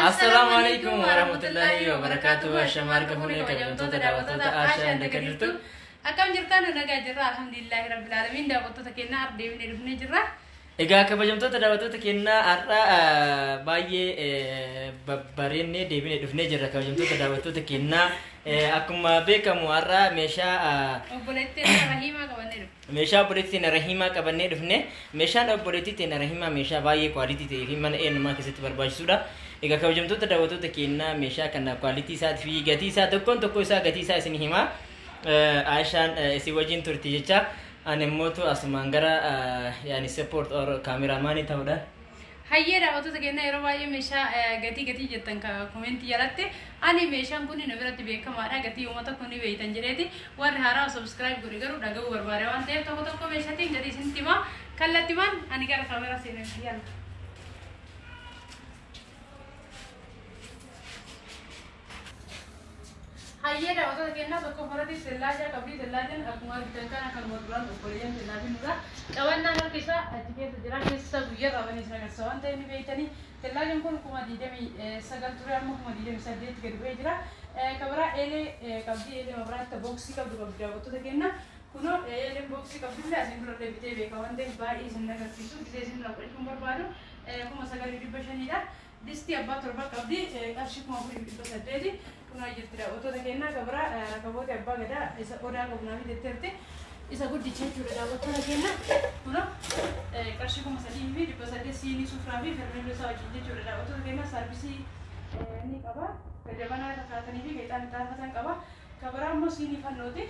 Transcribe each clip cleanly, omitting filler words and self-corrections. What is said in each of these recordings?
Assalaamu alaikum warahmatullahi wabarakatuh. Ashamaa harka fuunee kabajamtoota daawwattoota Aashaa inda kan jirtu. Akkam jirtan? Nagaa jirra, alhamdulillahi rabbil alamin. Daawwattoota keenyaa ardeemnee dhufnee jirra. Egaa kabajamtoota daawwattoota keenyaa, har'a baay'ee babbareennee deebinee dhufnee jirra. Kabajamtoota daawwattoota keenyaa, akkuma beekamu har'a meeshaa obboleettii Rahiimaa qabannee dhufne. Meeshaa obboleettii teenya Rahiimaa qabannee dhufne. Meeshaan obboleettii teenya Rahiimaa meeshaa baay'ee quality ta'ee fi mana eenyummaa keessatti barbaachisudha. Egaa kabajamtoota daawwattoota keenyaa, meeshaa kana quality isaatii fi gatii isaa, tokkoon tokko isaa gatii isaa isin himaa. Aishaan isin wajjin turti jecha, ani immootu asumaan gara yaani support or cameraman ta'uudhaan. Hayyee daawwattoota keenyaa, yeroo baay'ee meeshaa gatii gatii jettan comment jalatti. Ani meeshaan kun nu biratti beekamaadha, gatii uummata kun ni beeytan jedheeti. Warri haaraa subscribe godhe garuu dhaga'uu barbaade waan ta'eef, tokko tokko meeshaatiin gatii isinitti himaa. Kallattimaan ani gara kaameraa seenee yalla. Hayyee daawwattoota keenyaa, tokko faratti sellaajaa qabdi. Sellaajaan akkuma argitan kana kan duraan obboleeyyan kennaa finnudha. Qabannaan harka isaa achi keessa jira. Keessa isaa guyyaa qabanii isa agarsiisa waan ta'eef ni beektanii. Sellaajaan kun 29,000 ture, amma 28,000 gadi bu'ee jira. Kabiraa eelee qabdi. Eelee mabiraatti box qabdu qabdi daawwattoota keenyaa. Kunoo eeleen box qabdullee asiin dura bitee beeka waan ta'eef baay'ee isin agarsiisu. Gisee isin irraa fudhachuun barbaadu 9,500dha. Distii abbaa 7 qabdi, qarshii 4,800. Kunoo jirti daawwattoota keenyaa. Kabiraa rakaboota abbaa gadaa isa odaa qabu naaf jetteerti. Isa guddicha jechuudha daawwattoota keenyaa. Kunoo qarshii 3,800, siinii sufraa fi fermeelloo isaa wajjin jechuudha daawwattoota keenyaa. Service ni qaba. Jabanaa irra kaatanii fi ixaan itti qaba. Kabiraa immoo siinii fannooti.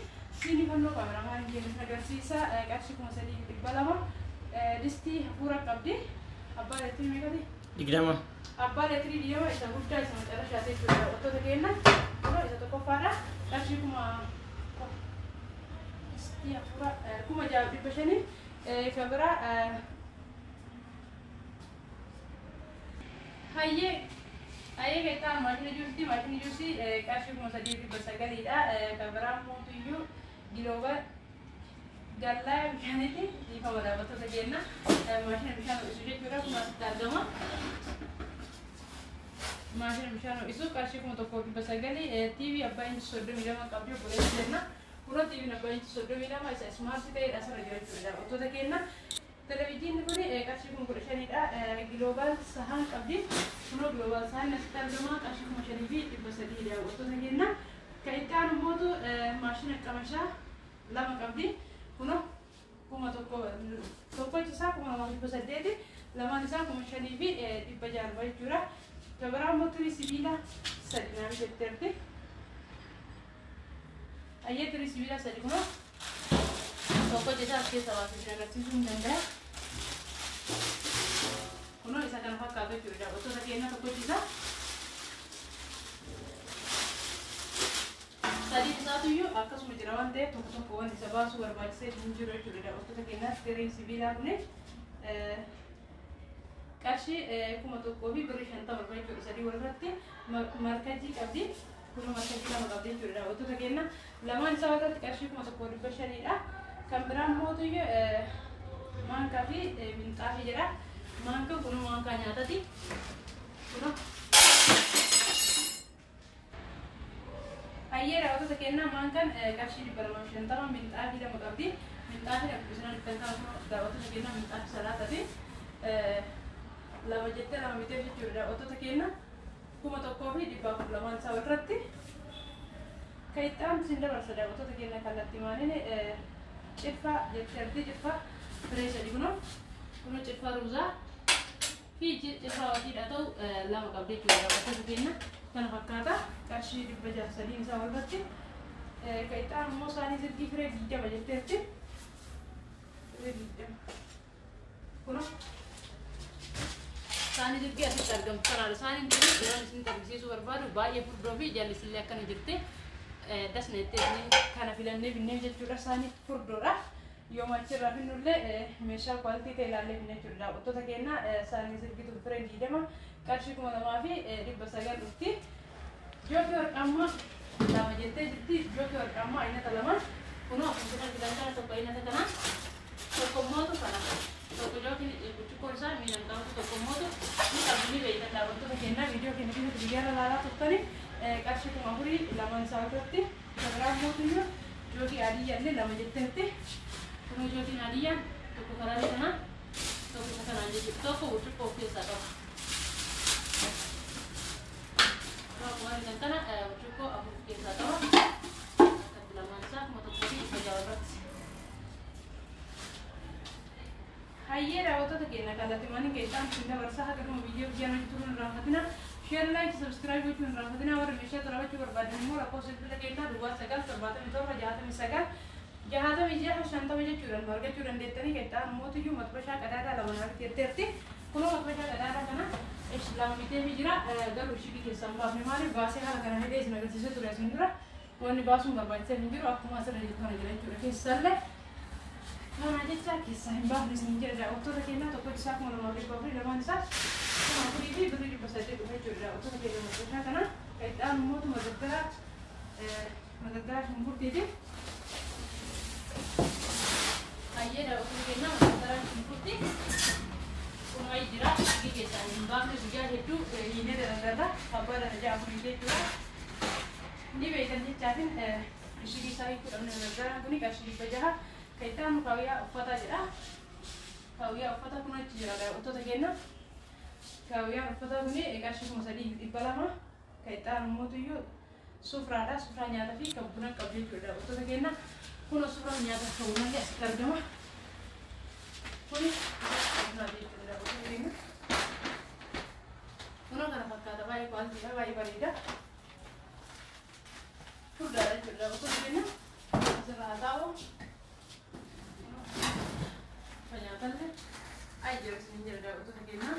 Siinii fannoo cameraman keenya agarsiisa, qarshii 3,200. Distii hafuura qabdi. Abbaa leetirii meeqati? 20. Abbaa leetirii 20, isa guddaa isa macarashaati jechuudha daawwattoota keenya. Kunoo isa tokkoffaadha. Qarshii kuma distii hafuura 6,500. Kabiraa hayyee hayyee keetaa maashina juusiiti. Maashinni juusii qarshii 3,900dha. Kabiraa mootuyyuu gilooba gallaa bishaaniiti. Dhiifama daawwattoota keenya. Maashina bishaan ho'isu jechuudha. Kun asitti argama. Maashina bishaan ho'isu qarshii 1,900. TV abbaa inchi 32 qabdi obboleessi jenna. Kunoo TVn abbaa inchi 32 isa smart ta'edha, asirra jira jechuudha daawwattoota keenya. Televijiinni kun qarshii 15,000dha. Global sahaan qabdi. Kunoo global sahaan asitti argama, qarshii 5,300 daawwattoota keenya. Kan itti aanu mootu maashina qamashaa lama qabdi. Kunoo 1,000, tokkochi isaa 2,800, lamaan isaa 5,600 jechuudha. Kabiraa immoo tirii sibiila sadi naaf jetteerti. Hayyee, tirii sibiila sadi kunoo tokkochi isaa as keessa baasee isin agarsiisuu hin danda'a. Kunoo isa kana fakkaatu jechuudha daawwattoota keenya, tokkochi isaa. Sadiin isaatuyyuu akkasuma jira waan ta'eef, tokko tokko wanti isa baasuu barbaachisee hin jiru jechuudha daawwattoota keenyaa. Tiriin sibiilaa kuni qarshii 1,050 jechuudha sadii walirratti. Markajii qabdi. Kun markajii lama qabdi jechuudha daawwattoota keenya. Lamaan isaa walirratti qarshii 1,500dha. Kan biraan mootuyyuu maankaa fi minxaafii jedha. Maankaan kun maankaa nyaatati. Kunoo. Hayyee daawwattoota keenyaa, maankaan qarshii 250, minxaafii lama qabdi. Minxaafiin akkuma isin argitan kana kun daawwattoota keenyaa minxaafii salaatati. Lama jettee lama biteef jechuudha daawwattoota keenya. 1,400 lamaan isaa walirratti. Kan itti aantu isin dabarsa daawwattoota keenya kallattii maaliin. Cilfaa jettee arti, cilfaa firee sadi kunoo. Kunoo cilfaa ruuzaa fi cilfaa waxiidha ta'u lama qabdi jechuudha daawwattoota keenya. Kana fakkaata, qarshii 600 sadiin isaa walirratti. Kan itti aanu immoo saanii zirgii firee 20 jetteerti. Firee 20. Kunoo saanii zirgii asitti argamtu kanaadha. Saaniin kun yeroo isinitti argisiisuu barbaadu baay'ee furdoo fi jallisillee akkana jirti. Dasna jettee kana filannee binneef jechuudha. Saanii furdoodha. Yoo achirraa finnullee meeshaa quality ta'e ilaallee binne jechuudha. Daawwattoota keenya, saanii zirgitu firee 20 qarshii 2,900 dhufti. Jookii warqaammaa lama jettee jirti. Jookii warqaammaa aynata lama. Kunoo akkuma isin argitan kana, tokko aynata kana, tokko mootu kana. Tokko jookiin burcuqqoon isaa miilan qabatu, tokko mootu ni qabdi, ni beeytan daawwattoota keenyaa viidiyoo. keenya keessatti guyyaarra ilaalaa turtani qarshii 4000 lamaan isaa irratti. Biraa mootummaa jootii adiyyaan illee 2 jetteetti. Kun jootiin adiyyaan tokko karaa kanaa tokko isa kanaan jechuudha. Tokko burcuqqoo of keessaa qaba. Akkuma argitan kana burcuqqoo 4 of keessaa qaba. Akkatti lamaan isaa 1600 irratti. Hayyee daawwattoota keenya kallattii mana keessaan isin dabarsaa haga dhuma biyyee guyyaan hojii turuun irraanfatina. Share, like, subscribe gochuun irraanfatina. Warri meeshaa xurabachuu barbaadan immoo lakkoofsa bilbila keenyaa duwwaa 9 77 69 66 50 jechuudhaan nu argachuu dandeettanii. Qexxaan mootiyyuu matbashaa qadaadaa 2 naaf jetteerti. Kunoo matbashaa qadaadaa kana 2 biteefii jira. Garuu ishii keessaa hin baafne. Maaliif baasee haala kana hidhee isin agarsiisee ture asin dura. Wanni baasuun barbaachisaa hin jiru akkuma asirra jiru kana jira jechuudha. Keessallee kana jecha keessaa hin baafne isin jira. Daawwattoota keenyaa tokkochi isaa 2400, lamaan isaa 4000 fi birrii 800 dhufa jechuudha. Daawwattoota keenya matbashaa kana qexxaan mootu madaddaraa shunkurtiiti. Hayyee daawwattoota keenyaa madaddaraa shunkurtii kunuun jira. Ishii keessaa hin baafne guyyaa hedduu hiinee dalagarra abbaa darajaa 4 jechuudha. Ni beektan jechaafin ishii isaa hiikuu dhabne. Madaddaraan kuni qarshii 600. Kan itti aanu kaawwiyaa uffataa jedha. Kaawwiyaa uffataa kun achi jira daawwattoota keenya. Kaawwiyyaan uffataa kuni qarshii 3200. Kan itti aanu mootiyyuu sufraadha. Sufraa nyaataa fi kan buna qabu jechuudha daawwattoota keenya. Kun sufraa nyaataa kan bunallee asitti argama. Kuni bunaa jechuudha daawwattoota keenya. Kunoo kana fakkaata, baay'ee kwaalitiidha, baay'ee bareeda. Furdaadha jechuudha daawwattoota keenya. Asirra haa taa'u. Nyaatallee ay jira isin jira daawwattoota keenya.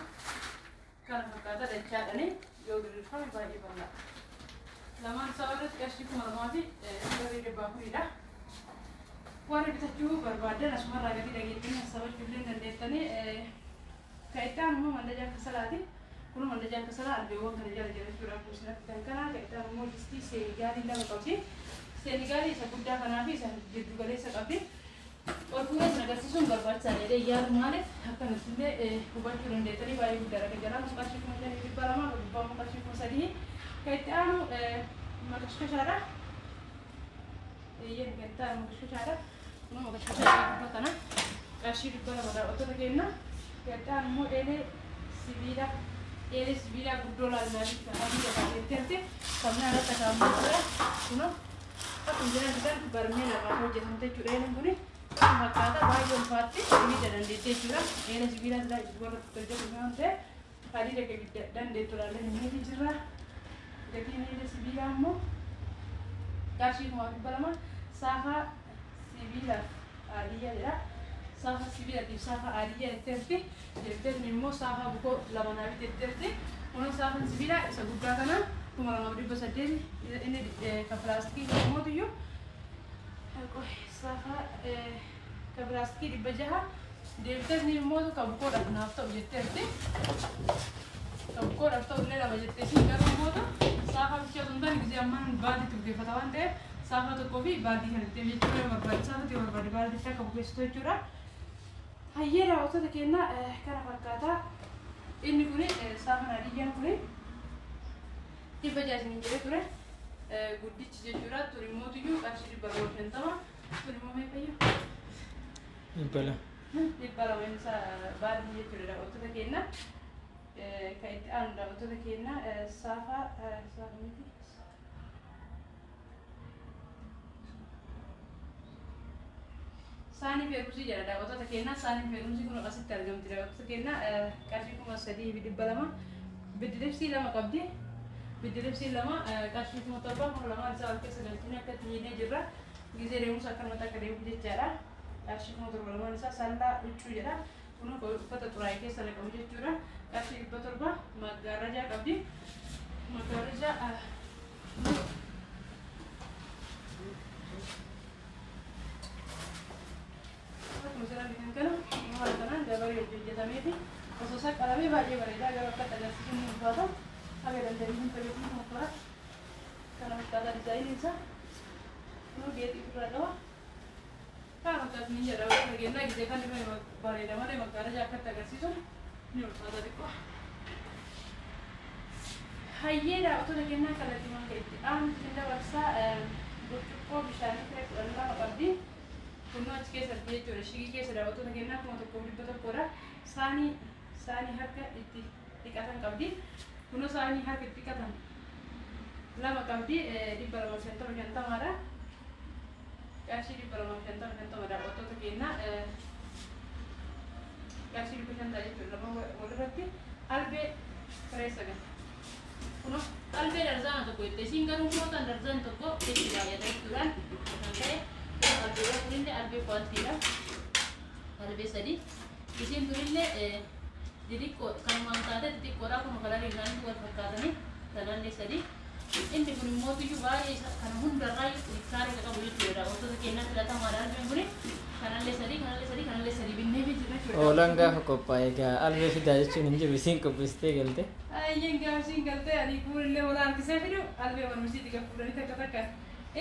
Kana fakkaata dachaadhani yoo diriirfame baay'ee bal'aa. Lamaan isaa irratti qarshii 2400dha. Warri bitachuu barbaadan asumarraa gatii dhageettanii sassabachuu illee dandeettanii. Kan itti aanu immoo mandajaa kasalaati. Kun mandajaan kasalaa albeewwan kana jala jira jechuudha. Akkuma isin argitan kana kan itti aanu immoo distii seenigaalii 2 qabdi. Seenigaalii isa guddaa kanaa fi isa jiddu galeessa qabdi. Ol fuudhee isin agarsiisuun barbaachisaadha jedhee yaadu, maaliif akkanatti illee hubachuu dandeettanii baay'ee guddaadha. Kan jalaan qarshii 5200, kan gubbaa immoo qarshii 3000. Kan itti aanu maqashqashaadha. Eeyyeen kan itti aanu maqashqashaadha. Kun maqashqashaa guddoo kana qarshii 200 daawwattoota keenya. Kan itti aanu immoo eelee sibiila, eelee sibiilaa guddoo laalnaa adii jetteerti. Kan irratti akaa'amu jechuudha. Kunoo akkuma jiran argitan barmee lamaan hojjetamte jechuudha. Eeleen kuni fakkaata baay'ee ulfaatti ibidda dandeettee jechuudha. Eelee sibiilaa silaa warra hojjetu waan ta'eef hadiida ibidda dandeettu ilaallee ni jirra. Gatiin eelee sibiilaa immoo qarshii 2,200. Saafaa sibiilaaf adiyyaa jedha. Saafa sibiilatiif saafa adiyyaa jetteerti. Jetteerti immoo saafaa bukoo 2 naa bitetteerti. Kun saafan sibiilaa isa guddaa kana 2800. Inni kan pilaastikii mootiyyuu saafaa kan pilaastikii 600. Deebiteesni immoo kan bukoodhaaf naaf ta'u jetteerti. Kan bukoodhaaf ta'u illee 2 jetteesi. Garuu immoo saafaa bichaa osoo hin taane gisee ammaan baadiitti bukeeffata waan ta'eef saafaa tokkoo fi baadii kan ittiin jechuudha barbaachisaa ta'e barbaade baadiitti akka bukeessitu jechuudha. Hayyee daawwattoota keenya kana fakkaata. Inni kuni saafaan adiyyaan kuni 600 isiniin jedhee ture. Guddichi jechuudha. Tun immootiyyuu qarshii 250. Tun immoo meeqayyuu? 200. 200 isaa baadii jechuudha daawwattoota keenya. Kan itti aanu daawwattoota keenya saafaa saafa miti. Saanii feerumsii jedha daawwattoota keenya. Saanii feerumsii kun asitti argamti daawwattoota keenya. Qarshii 3200. Biddiribsii 2 qabdi. Biddiribsii 2 qarshii 7000. Kun lamaan isaa wal keessa galchinee akka itti hiinee jirra. Gizee deemus akkanumatti akka deemuuf jechaadha. Qarshii 7000 lamaan isaa. Sallaa huccuu jedha. Kun uffata xuraa'e keessa naqamu jechuudha. Qarshii 700. Maggaarrajaa qabdi. Maggaarrajaa akkuma isin argitan kana haala kanaan dabaree hojjetamee fi osoo saqqalamee baay'ee bareedaa, garuu akka agarsiisuun ni ulfaata. Haga dandeenyu hin fayyadamu motora. Kana fakkaata dizaayiniin isaa. Kun geexii ofirraa qaba. Kana fakkaatu ni jedha wanta kennaa gisee kan dhufee bareeda malee maggaarrajaa akkatti agarsiisuun ni ulfaata xiqqoo. Hayyee daawwattoota kennaa kallattii maka itti aanu isin dabarsaa. Burcuqqoo bishaanii firee 12 qabdi. Kunnoo achi keessatti jechuudha. Shigii keessa daawwattoota kennaa 1100dha. Saanii harka itti dhiqatan qabdi. Kunoo saanii harka itti dhiqatan lama qabdi. 250 50dha. Qarshii 250 50 daawwattoota kennaa. Qarshii 500 ta'a jechuudha lama walirratti. Albee firee 9. Kunoo albee darzaana tokko jette isiin garuu kunoo tan darzaan tokko itti baay'ata jechuudhaan kan ta'e albeewwan kunillee albee qualitiidha. Albee 3 isiin tunillee xixiqqoo kanumaan taate xixiqqoodha kun kalarii isaanii wal fakkaatanii tanallee 3. Inni kun immoo tuyyuu baay'ee kana hundarraa xinnikkaaree qabu jechuudha. Wantoota kennaa filatamaadha albeen kuni. Kanallee 3, kanallee 3, kanallee 3 binnee fi jira jechuudha. Oolaan gaafa qophaa'e egaa albee fidaa jechuun hin jiru, isiin qopheessitee galte. Ayyeen gaafsiin galtee ani kuunillee wala harkisee fidu albee manumsiitti gad fuudhanii takka takka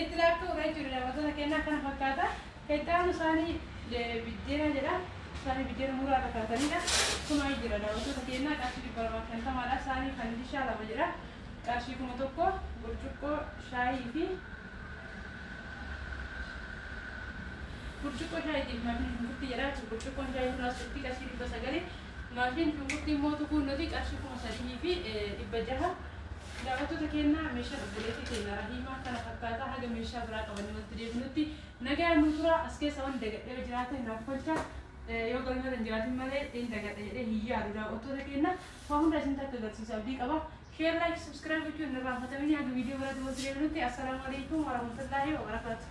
itti lakkaa'uudha jechuudha. Daawwattoota kennaa kana fakkaata. Itti isaanii biddeena jedha. Isaanii biddeena muraa irra kaa'atanidha. Kunoo jira daawwattoota kennaa qarshii 250dha. Isaanii fandishaa 2 jedha. Qarshii 1000 burcuqqoo shaayii fi burcuqqoo shaayiitiif maashinii shunkurtii jedha. Burcuqqoon shaayii kun asitti qarshii 900. Maashinii shunkurtii immoo tukuun nuti qarshii 3600. Daawwattoota kennaa meeshaa obboleettii keenya Rahiimaa kana fakkaata. Haga meeshaa biraa qabannee walitti deebinutti nagaa nu tura. As keessa waan dagadhee jiraate naaf kolcha. Yoo galmeerra hin jiraatin malee hin dagadhe jedhee hin yaadu daawwattoota keenya. Waa hunda isin takka agarsiisa abdii qaba. Share, like, subscribe gochuun hin irraanfatamini. Haga viidiyoo biraatti walitti deebinutti assalaamu alaikum warahmatullaahi wabarakaatu.